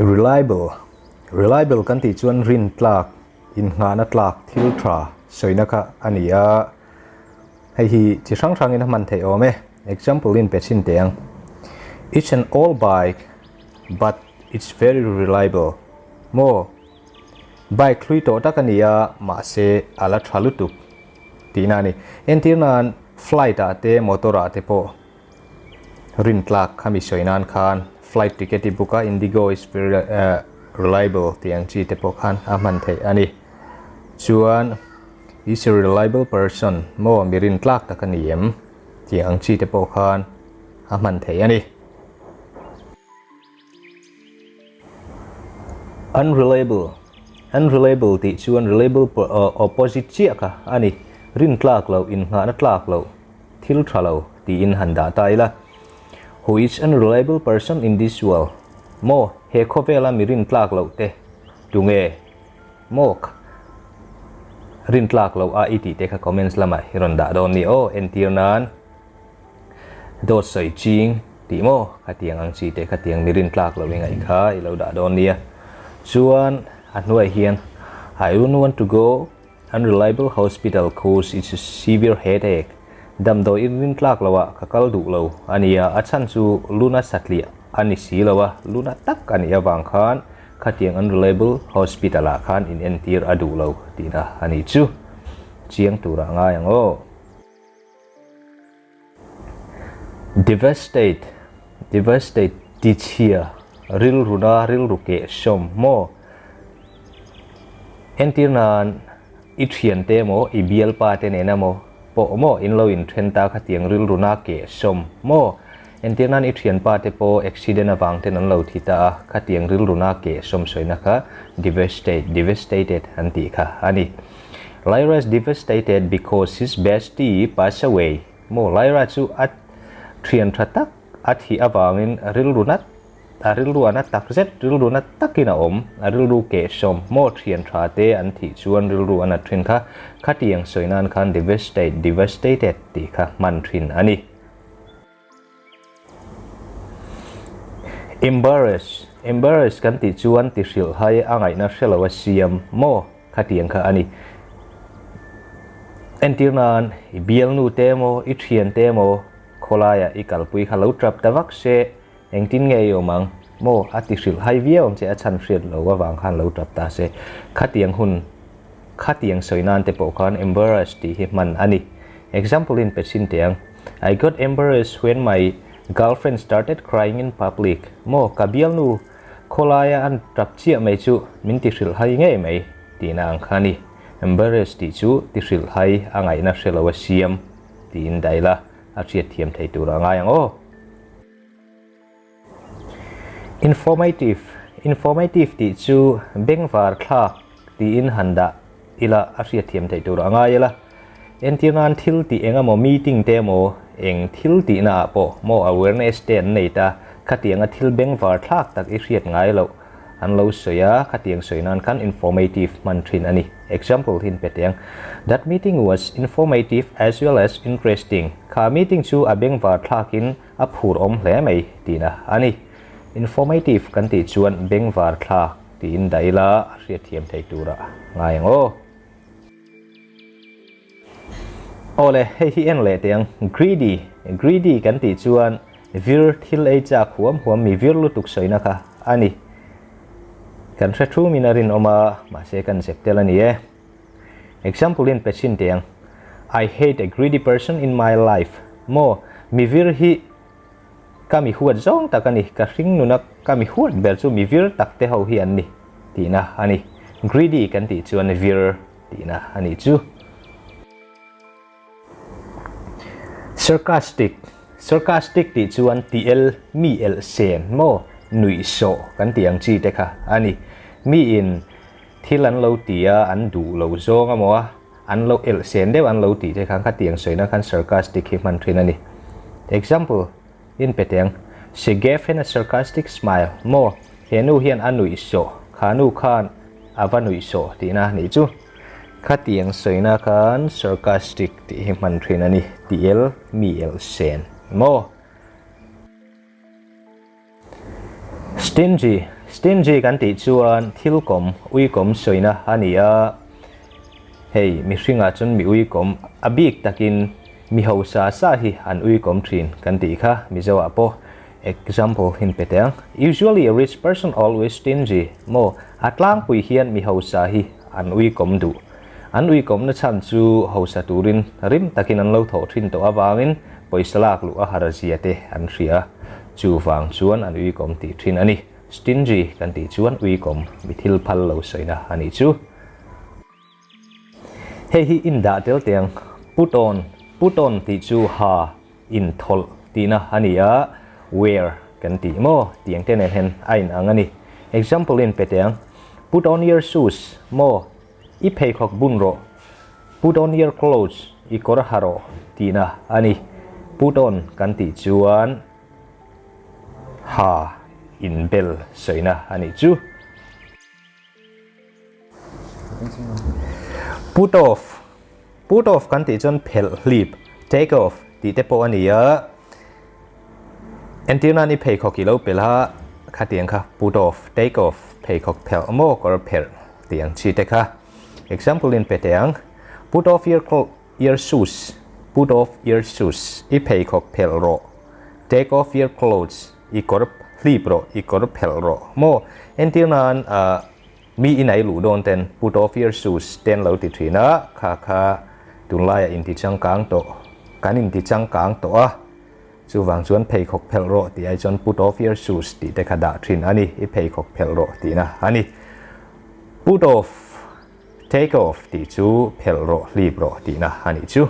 Reliable, Reliable kan tih chuan rin tlak, innghahna tlak thil tha sawina kha a ni a. Hei hi chi hrang hrangin a hman theih awm e. Example in pe chhin teh ang. It's an old bike but it's very reliable. Maw? Bike hlui tawh tak a ni a, mahse a la tha lutuk tihna a ni. Entir nan flight ah te motor ah te pawh rin tlak khami sawi nan khan flight ticket i book a, Indigo is very reliable tih ang chi te pawh khan a hman theih a ni. Chuan is a reliable person maw mi rin tlak tak a ni em tih ang chi te pawh khan a hman theih a ni. Unreliable, Unreliable tih chuan reliable opposite chiah kha a ni. Rin tlak loh, innghahna tlak loh, thil tha lo tiin han dah ta ila. Who is unreliable person in this world? Maw, he khawvela mi rin tlak loh te tunge? Maw, rin tlak loh a i tih te kha comments lamah i rawn dah dawn ni aw, entir nan. Dawt sawi ching tih maw? Khatiang ang chi te khatiang mi rin tlak lo ingaih kha i lo dah dawn nia. Chuan a hnuaiah hian I wouldn't want to go unreliable hospital cause it's a severe headache. Damdawi in rin tlak lo ah ka kal duh lo a nia, a chhan chu luna satliah a ni si lo a, luna tak a nih avang khan khatiang unreliable hospital ah khan in entir a duh lo tihna a nih chu. Chiang turah ngai ang aw. Devastate, Devastate tichhia, rilruna rilru keh sawm maw? Entir nan i thiante emaw i bialpa te nena maw pawh maw in lo inthen ta khatiang rilruna keh sawm maw? Entir nan i thianpa te pawh accident avang ten an lo thi ta a, khatiang rilruna keh sawm sawina kha devastate, devastated an tih kha a ni. Lyra is devastated because his bestie passed away. Maw Lyra chu a thian tha tak a thih avangin rilru nat a rilru a na tak zet rilru na takin a awm. A rilru kehsawm maw thian tha te an thih chuan rilru a nat thin kha khatiang sawi nan khan devastate devastated tih kha hman thin a ni. Embarrass, Embarrass kan tih chuan ti hrilh hai a ngaihna hre lo a siam maw? Khatiang kha a ni. Entir nan i bialnu te emaw, i thian te emaw khawlaiah i kalpui kha lo trap ta vak se, engtin nge i awm ang maw? A ti hrilh hai viau ang che, a chhan hriat lo avang khan lo trap ta se. Khatiang hun, khatiang sawi nan te pawh khan embarrass tih hi hman a ni. Example in pe chhin teh ang. I got embarrassed when my girlfriend started crying in public. Maw, ka bialnu khawlaia an tap chiah mai chu min ti hrilh hai ngei mai tihna ang kha a ni. Embarrassed tih chu ti hrilh hai a ngaihna hre lo a siam tiin daila a hriat thiam thei tur a ngai ang aw. Informative, Informative tih chu bengvar thlak tiin han dah ila a hriatthiam theih tur a ngai ila. Entir nan thil tih eng emaw meeting te emaw eng thil tihna ah pawh maw awareness te an nei ta khatianga thil bengvar thlak tak i hriat ngai loh an lo sawi a, khatiang sawi nan khan informative hman thin a ni. Example hi an pe teh ang, That meeting was informative as well as interesting. Kha meeting chu a bengvar thlakin A phur awm hle mai tihna a ni. Informative kan tih chuan bengvar thlak tiin dah ila a hriatthiam thei tura ngai ang aw. Awle, hei hi en leh teh ang. Greedy, greedy kan tih chuan vir thil ei chak huam huam mi vir lutuk sawina kha a ni. Kan hre thumin a rinawm a, mahse kan zep tel a ni e. Example in pe chhin teh ang, I hate a greedy person in my life. Maw, mi vir hi ka mi huat zawng tak a ni, ka hring nuna ka mi huat ber chu mi vir tak te ho hi an ni tihna a ni. Greedy kan tih chuan vir tihna a nih chu. Sarcastic, Sarcastic tih chuan ti el, mi elh sen maw, nuih sawh kan tih ang chi te kha a ni. Mi in thil an lo ti a, an duh lo zawng a maw a, an lo elh sen deuh an lo tih te khan khatiang sawina khan sarcastic hi hman thin a ni. Example, in pe teh ang, She gave him a sarcastic smile, maw, he nu hian a nuih sawh, kha nu khan a va nuih sawh tihna a nih chu. Khatiang sawina khan sarcastic tih hi hman thin a ni, ti el, mi el sen, maw? Stingy, Stingy kan tih chuan thil kawm, uikawm sawina a ni a. Hei, mihringah chuan mi uikawm a bik takin mi hausa sa hi an uikawm thin kan tih kha Mizoah pawh example hin pe teh ang. Usually a rich person always stingy maw? A tlangpui hian mi hausa hi an uikawm duh. An uikawmna chhan chu hausa turin rim takin an lo thawh thin tawh avangin pawisa lak luh a har zia te an hria. Chuvang chuan an uikawm tih thin a ni. Stingy kan tih chuan uikawm mi thil phal lo sawina a nih chu. Hei hi in dah tel teh ang. Put on, put on tih chu ha in thawlh tihna a ni a, wear kan tih maw tih ang te nen hian a in ang a ni. Example in pe teh ang. Put on your shoes maw i pheikhawk bun rawh. Put on your clothes i kawr ha rawh tihna a ni. Put on kan tih chuan ha in bel sawina a nih chu. Put off, Put off kan tih chuan phelh hlip, take off, tih te pawh a ni a. Entir nan i pheikhawk i lo pelh a, khatiang kha put off, take off, pheikhawk phelh maw kawr phelh tih ang chi te kha. Example in pe teh ang, Put off your your shoes, put off your shoes, i pheikhawk phelh rawh, take off your clothes, i kawr hlip rawh, i kawr phelh rawh maw. Entir nan ah mi inai luh dawn ten put off your shoes te an lo ti thin a, kha kha tunlaiah inti changkang tawh, kan inti changkang tawh a, chuvang chuan pheikhawk phelh rawh tih ai chuan put off your shoes tih te kha dah thin a ni, i pheikhawk phelh rawh tihna a ni. Put off, take off tih chu phelh rawh, hlip rawh tihna a nih chu.